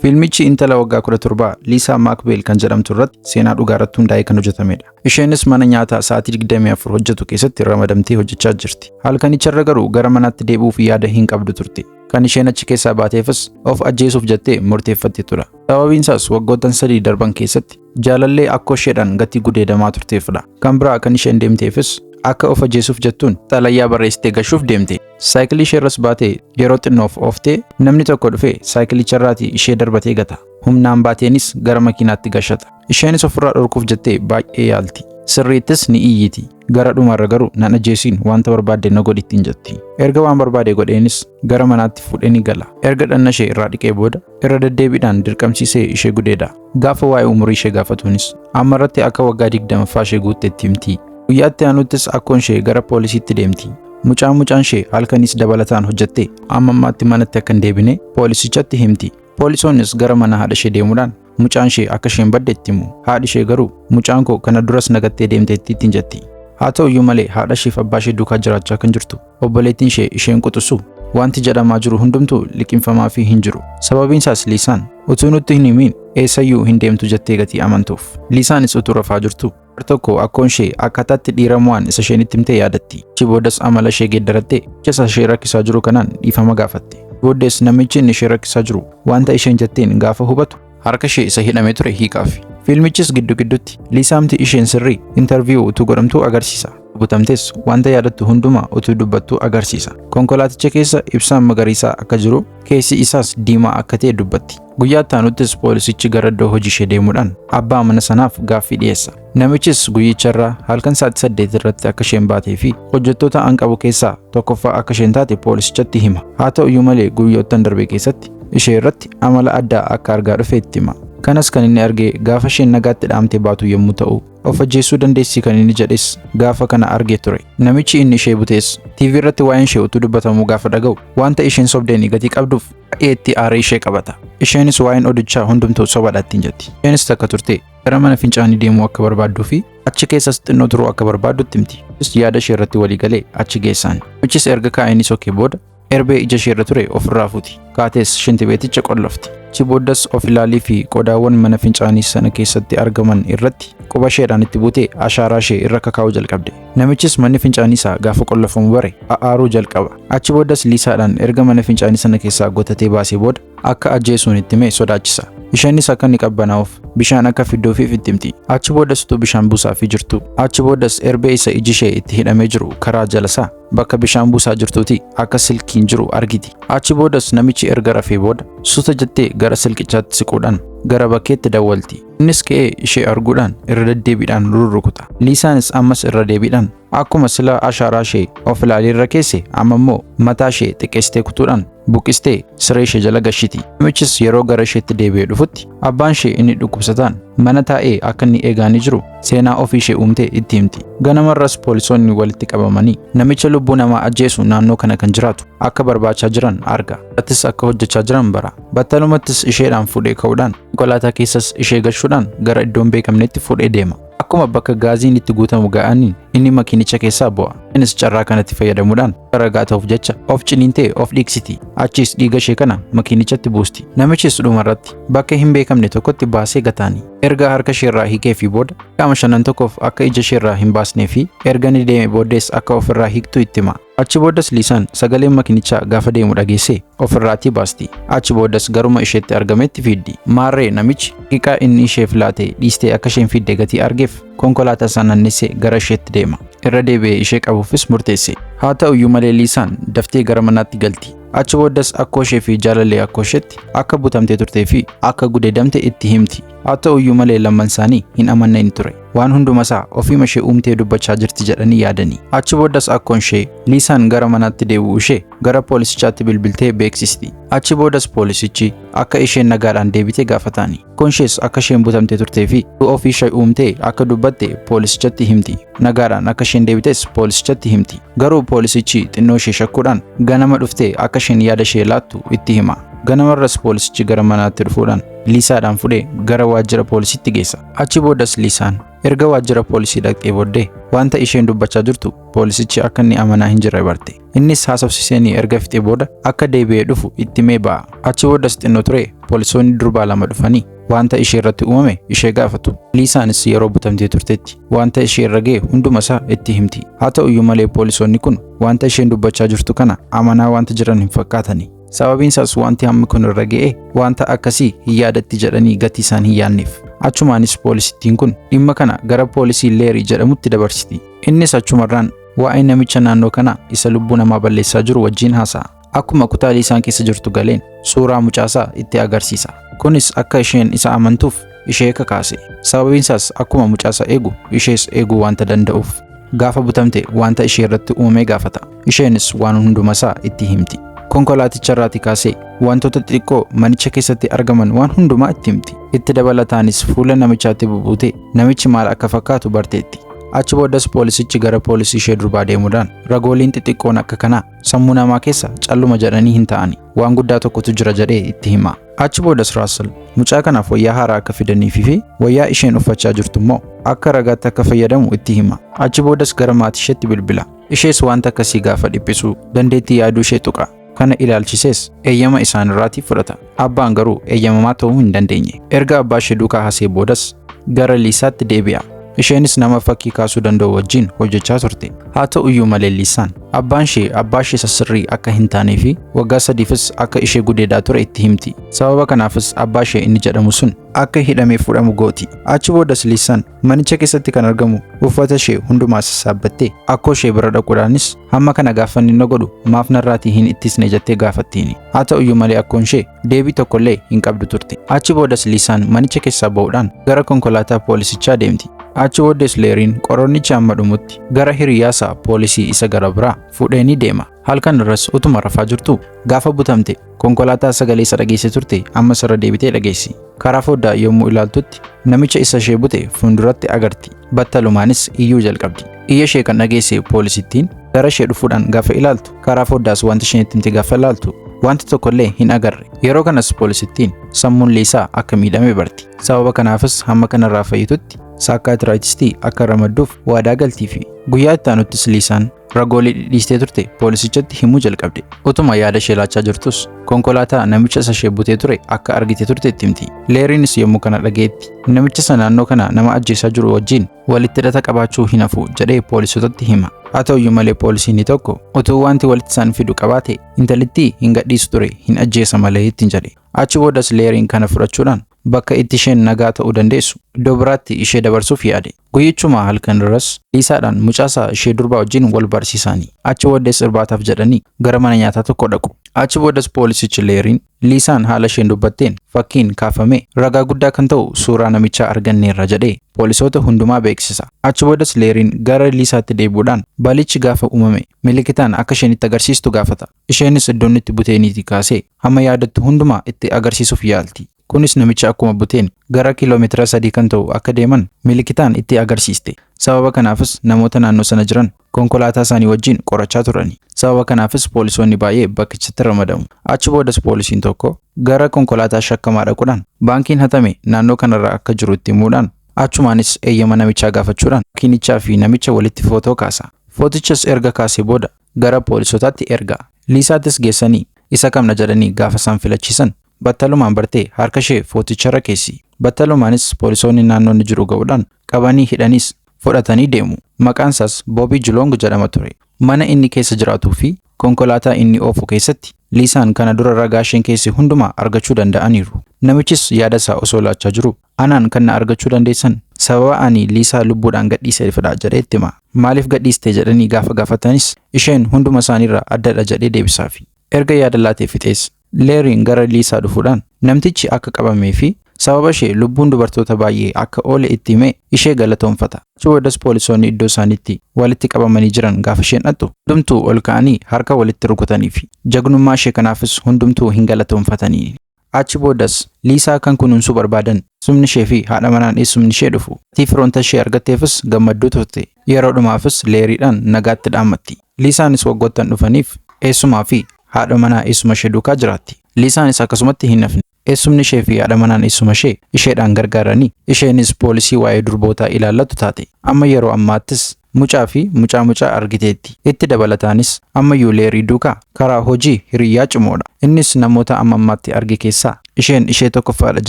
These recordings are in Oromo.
Fiilmichi intala waggaa 17 Liisaa Maakbeel kan jedhamtu irratti seenaa dhugaa irratti hundaa'ee kan hojjetamedha. Isheenis mana nyaataa sa'aatii 24 hojjetu keessatti ramadamtee hojjechaa jirti. Halkanicharra garuu gara manaatti deebi'uuf yaada hin qabdu turte. Kan isheen achi keessaa baateefis of ajjeesuuf jettee murteeffatte tura. Sababiin isaas waggoottan 3 darban keessatti jaalallee akkoo isheedhaan gatii gudeedamaa turteefidha. Kan biraa kan isheen deemteefis akka of ajjeesuuf jettuun xalayaa barreessitee gashuuf deemte. Saayikilii isheerras baatee yeroo xinnoof ooftee namni tokko dhufee saayikilicharraatii ishee darbatee gata. Humnaan baateenis gara makiinaatti gashata. Isheenis ofirraa dhorkuuf jettee baay'ee yaalti. Sirriittis ni iyyiti. Gara dhumarra garuu nan ajjeesiin, wanta barbaadde na godhi ittiin jetti. Erga waan barbaade godheenis gara manaatti fuudhee ni gala. Erga dhanna ishee irraa dhiqee booda irra deddeebiidhaan dirqamsiisee ishee gudeeda. Gaafa waa'ee umurii ishee gaafatuunis amma irratti akka waggaa 20ffaa ishee guuttetti himti. Guyyaatti aanuttis akkoon ishee gara poolisiitti deemti. Mucaan ishee halkanis dabalataan hojjette amma ammaatti manatti akka hin deebine poolisichatti himti. Poolisoonnis gara mana haadha ishee deemuudhaan mucaan ishee akka isheen badde itti himu. Haadhi ishee garuu mucaan koo kana duras nagattee deemteetti ittiin jetti. Haa ta'u iyyuu malee haadha isheef abbaa ishee duukaa jiraachaa kan jirtu obboleettiin ishee isheen quxusu wanti jedhamaa jiru hundumtuu liqimfamaafii hin jiru. Sababiin isaas Liisaan utuu nutti hin himiin eessayyuu hin deemtu jettee gatii amantuuf. Liisaanis utuu rafaa jirtu tokko akkoon ishee akkaataatti dhiira mo'an isa isheen itti himtee yaadatti. Achi boodas amala ishee geeddarattee isa ishee rakkisaa jiru kanaan dhiifama gaafatte. Booddees namichi inni ishee rakkisaa jiru wanta isheen jetteen gaafa hubatu harka ishee isa hidhamee ture hiikaaf. Fiilmichis giddu gidduutti Liisaamti isheen sirrii interview utuu godhamtuu agarsiisa. Butamtes wanta yaadattu hundumaa utuu dubbattuu agarsiisa. Konkolaaticha keessa ibsaan magariisaa akka jiru, keessi isaas diimaa akka ta'e dubbatti. Guyyaa itti aanuttis poolisichi gara iddoo hojii ishee deemuudhaan abbaa mana sanaaf gaaffii dhiyeessa. Namichis guyyicharraa halkan sa'aatii 8 irratti akka isheen baatee fi hojjettoota an qabu keessaa tokkoffaa akka isheen taate poolisichatti hima. Haa ta'u iyyuu malee guyyoottan darbe keessatti ishee irratti amala addaa akka argaa dhufe itti hima. Kanas kan inni arge gaafa isheen nagaatti dhaamtee baatu yommuu ta'u, of ajjeesuu dandeessi kan inni jedhes gaafa kana argee ture. Namichi inni ishee butees TV irratti waa'een ishee utuu dubbatamuu gaafa dhaga'u wanta isheen sobdeen gatii qabduuf baay'ee itti aaree ishee qabata. Isheenis waa'een odichaa hundumtuu sobadha ittiin jetti. Isheenis takka turte gara mana fincaanii deemuu akka barbaadduu fi achi keessas xinnoo turuu akka barbaaddutti himti. Yaada ishee irratti walii galee achi geessaan. Namichis erga kaa'anii sokee booda erbee ija ishee irra ture ofirraa fuuti. Kaatees shintibeeticha qollofti. Achi booddas of ilaalii fi qodaawwan mana fincaanii sana keessatti argaman irratti quba isheedhaan itti buutee ashaaraa ishee irra kakaa'uu jalqabde. Namichis manni fincaanii isaa gaafa qollofamu bare a'aaruu jalqaba. Achi booddas Liisaadhaan erga mana fincaanii sana keessaa gotatee baasee booda akka ajjeesuun itti himee sodaachisa. Isheenis akka inni qabbanaa'uuf bishaan akka fidduufiif itti himti. Achi booddas utuu bishaan buusaafii jirtu. Achi booddas erbee isa iji ishee itti hidhamee jiru karaa jalasaa bakka bishaan buusaa jirtuuti akka silkiin jiru argiti. Achi boodas namichi erga rafee booda suuta jettee gara silkichaatti siquudhaan gara bakkeetti dawwalti. Innis ka'ee ishee arguudhaan irra deddeebiidhaan rurrukuta. Liisaanis ammas irra deebiidhaan akkuma sila ashaaraa ishee of ilaalii irra keesse amma immoo mataa ishee xiqqeessitee kutuudhaan buqqistee siree ishee jala gashiti. Namichis yeroo gara isheetti deebi'ee dhufutti abbaan ishee inni dhukkubsataan mana taa'ee akka inni eegaanii jiru seenaa ofii ishee uumtee itti himti. Ganamarras poolisoonni walitti qabamanii namicha lubbuu namaa ajjeesu naannoo kana kan jiraatu akka barbaachaa jiran arga. Irrattis akka hojjechaa jiran bara. Battalumattis isheedhaan fuudhee ka'uudhaan konkolaataa keessas ishee gashuudhaan gara iddoon beekamnetti fuudhee deema. Akkuma bakka gaaziin itti guutamu ga'aniin inni makiinicha keessaa bu'a. Innis carraa kanatti fayyadamuudhaan ragaa ta'uuf jecha of ciniintee of dhiigsiti. Achiis dhiiga ishee kana makiinichatti buusti. Namichis dhumarratti bakka hin beekamne tokkotti baasee gataani. Erga harka isheerraa hiikee fi booda qaama shanan tokkoof akka ija isheerraa hin baasnee fi erga inni deeme booddees akka ofirraa hiiktu itti hima. Achi booddas Liisaan sagaleen makiinichaa gaafa deemu dhageessee ofirraatii baasti. Achi booddas garuma isheetti argametti fiiddi. Maarree namichi qiqaa inni isheef laate dhiistee akka isheen fiidde gatii argeef konkolaataa isaa naannessee gara isheetti deema. Irra deebi'ee ishee qabuufis murteesse. Haa ta'u iyyuu malee Liisaan daftee gara manaatti galti. Achi booddas akkoo ishee fi jaalallee akkoo isheetti akka butamtee turtee fi akka gudeedamte itti himti. Haa ta'u iyyuu malee lamman isaanii hin amanneen ture. Waan hundumasaa ofiima ishee uumtee dubbachaa jirti jedhanii yaadanii. Achi booddas akkoon ishee Liisaan gara manaatti deebi'uu ishee gara poolisichaatti bilbiltee beeksisti. Achi boodas poolisichi akka isheen nagaadhaan deebite gaafataani. Akkoon ishees akka isheen butamtee turtee fi ofii ishee uumtee akka dubbatte poolisichatti himti. Nagaadhaan akka isheen deebites poolisichatti himti. Garuu poolisichi xinnoo ishee shakkuudhaan ganama dhuftee akka isheen yaada ishee laattu itti hima. Ganamarras poolisichi gara manaatti dhufuudhaan Liisaadhaan fudhee gara waajjira poolisiitti geessa. Achi boodas Liisaan erga waajjira poolisii dhaqxee booddee Wanta isheen dubbachaa jirtu poolisichi akka inni amanaa hin jirre barte. Innis haasofsiisanii erga fixee booda akka deebi'ee dhufu itti himee ba'a. Achi boodas xinnoo ture poolisoonni durbaa lama dhufanii wanta ishee irratti uumame ishee gaafatu. Liisaanis yeroo butamtee turtetti wanta ishee irra ga'e hunduma isaa itti himti. Haa ta'u iyyuu malee poolisoonni kun wanta isheen dubbachaa jirtu kana amanaa wanta jiran hin fakkaatani. Sababiin isaas wanti hammi kun irra ga'e wanta akkasii hin yaadatti jedhanii gatii isaan hin yaadneef. Achumaanis poolisittiin kun dhimma kana gara poolisii Leerii jedhamutti dabarsiti. Innis achumarraan waa'ee namicha naannoo kanaa isa lubbuu namaa balleessaa jiru wajjin haasa'a. Akkuma kutaa Liisaan keessa jirtu galeen suuraa mucaasaa itti agarsiisa. Kunis akka isheen isa amantuuf ishee kakaase. Sababiin isaas akkuma mucaasaa eegu ishees eeguu wanta danda'uuf. Gaafa butamte wanta ishee irratti uumame gaafata. Isheenis waan hundumasaa itti himti. Konkolaaticha irraatii kaasee wantoota xixiqqoo manicha keessatti argaman waan hundumaa itti himti. Itti dabalataanis fuula namichaatti bubuutee namichi maal akka fakkaatu barteetti. Achi boodas poolisichi gara poolisii ishee durbaa deemuudhaan ragooliin xixiqqoon akka kanaa sammuu namaa keessa calluma jedhanii hin ta'ani, waan guddaa tokkotu jira jedhee itti hima. Achi boodas Russell mucaa kanaaf wayyaa haaraa akka fidaniifii fi wayyaa isheen uffachaa jirtu immoo akka ragaatti akka fayyadamu itti hima. Achi boodas gara maatii isheetti bilbila. Ishees wanta akkasii gaafa dhiphisu dandeettii yaaduu ishee tuqa. Kana ilaalchisees eeyyama isaanirraatii fudhata. Abbaan garuu eeyyamamaa ta'uu hin dandeenye. Erga abbaa ishee duukaa hasee boodas gara Liisaatti deebi'a. Isheenis nama fakkii kaasuu danda'u wajjin hojjechaa turte. Haa ta'u iyyuu malee Liisaan abbaan ishee abbaa ishee sirrii akka hin taanee fi waggaa 3fis akka ishee gudeedaa ture itti himti. Sababa kanaafis abbaa ishee inni jedhamu sun akka hidhamee fuudhamu gooti. Achi boodas Liisaan manicha keessatti kan argamu uffata ishee hundumaa sassaabbattee akkoo ishee bira dhaquudhaanis hamma kana gaafa inni na godhu maaf narraatii hin ittisne jettee gaafattiini. Haa ta'u iyyuu malee akkoon ishee deebii tokkollee hin qabdu turte. Achi boodas Liisaan manicha keessaa ba'uudhaan gara konkolaataa poolisichaa deemti. Achi booddees Leeriin qorannichi hamma dhumutti gara hiriyaasaa poolisii isa gara biraa fuudhee ni deema. Halkan irras utuma rafaa jirtu gaafa butamte konkolaataa sagalee isa dhageesse turte ammas irra deebitee dhageessi. Karaa foddaa yommuu ilaaltutti namicha isa ishee bute fuulduratti agarti. Battalumaanis iyyuu jalqabdi. Iyya ishee kan dhageesse poolisittiin gara ishee dhufuudhaan gaafa ilaaltu karaa foddaas wanti isheen itti himte gaafa ilaaltu wanti tokkollee hin agarre. Yeroo kanas poolisittiin sammuun Liisaa akka miidhame barti. Sababa kanaafis hamma kanarraa fayyitutti saakkaatiraaytistii akka ramadduuf waadaa galtiifi. Guyyaa itti aanuttis Liisaan ragoolee dhidhiistee turte poolisichatti himuu jalqabde. Utuma yaada ishee laachaa jirtus konkolaataa namicha isa ishee butee ture akka argite turte itti himti. Leeriinis yommuu kana dhaga'etti namicha isa naannoo kana nama ajjeesaa jiru wajjin walitti hidhata qabaachuu hin hafu jedhee poolisotatti hima. Haa ta'u iyyuu malee poolisiin tokko utuu wanti walitti isaan fidu qabaate intalittii hin gadhiisu ture, hin ajjeesa malee ittiin jedhe. Achi boodas Leeriin kana fudhachuudhaan bakka itti isheen nagaa ta'uu dandeessu iddoo biraatti ishee dabarsuuf yaade. Guyyichuma halkan irras Liisaadhaan mucaasaa ishee durbaa wajjin wal barsiisanii achi booddees irbaataaf jedhanii gara mana nyaataa tokko dhaqu. Achi boodas poolisichi Leeriin Liisaan haala isheen dubbatteen fakkiin kaafame ragaa guddaa kan ta'u suuraa namichaa arganneerra jedhee poolisoota hundumaa beeksisa. Achi boodas Leeriin gara Liisaatti deebi'uudhaan balichi gaafa uumame milikitaan akka isheen itti agarsiistu gaafata. Isheenis iddoon itti buteeniitii kaasee hamma yaadattu hundumaa itti agarsiisuuf yaalti. Kunis namicha akkuma buteen gara kiiloomeetira 3 kan ta'u akka deeman milikitaan itti agarsiiste. Sababa kanaafis namoota naannoo sana jiran konkolaataa isaanii wajjin qorachaa turani. Sababa kanaafis poolisoonni baay'ee bakkichatti ramadamu. Achi boodas poolisiin tokko gara konkolaataa shakkamaa dhaquudhaan baankiin hatame naannoo kanarra akka jiru itti himuudhaan achumaanis eeyyama namichaa gaafachuudhaan makiinichaa fi namicha walitti footoo kaasa. Footichas erga kaasee booda gara poolisotaatti erga. Liisaattis geessanii isa kamna jedhanii gaafa isaan filachiisan battalumaan bartee harka ishee footicharra keessi. Battalumaanis poolisoonni naannoo inni jiru ga'uudhaan qabanii hidhaniis fudhatanii deemu. Maqaan isaas Boobii Julong jedhama ture. Mana inni keessa jiraatuu fi konkolaataa inni oofu keessatti Liisaan kana dura ragaa isheen keesse hundumaa argachuu danda'aniiru. Namichis yaada isaa osoo laachaa jiru anaan kan na argachuu dandeessan sababa ani Liisaa lubbuudhaan gadhiiseefidha jedhee itti hima. Maaliif gadhiiste jedhanii gaafa gaafatanis isheen hunduma isaaniirraa addadha jedhee deebisaafi. Erga yaada laatee fixees Leeriin gara Liisaa dhufuudhaan namtichi akka qabamee fi sababa ishee lubbuun dubartoota baay'ee akka oole itti himee ishee galatoonfata. Achi boodas poolisoonni iddoo isaaniitti walitti qabamanii jiran gaafa isheen dhattu hundumtuu ol ka'anii harka walitti rukutanii fi jagnummaa ishee kanaafis hundumtuu hin galatoonfatanii. Achi boodas Liisaa kan kunuunsuu barbaadan eessumni ishee fi haadha manaan eessumni ishee dhufu. Maatii firoonta ishee argatteefis gammadduu turte. Yeroo dhumaafis Leeriidhaan nagaatti dhaammatti. Liisaanis waggoottan dhufaniif eessumaa fi haadha manaa eessuma ishee duukaa jiraatti. Liisaanis akkasumatti hin hafne. Eessumni ishee fi haadha manaan eessuma ishee isheedhaan gargaaranii isheenis poolisii waa'ee durbootaa ilaallatu taate. Amma yeroo ammaattis Mucaa fi mucaa mucaa argiteetti. Itti dabalataanis ammayyuu Leerii duukaa karaa hojii hiriyyaa cimoodha. Innis namoota amma ammaatti arge keessaa isheen ishee tokkoffaadha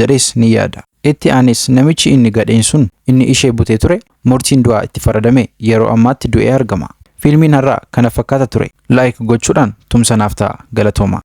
jedhees ni yaada. Itti aanes namichi inni gadheen sun inni ishee butee ture murtiin du'aa itti faradame yeroo ammaatti du'ee argama. Fiilmiin har'aa kana fakkaata ture. Like gochuudhaan tumsa naaf ta'a. Galatooma.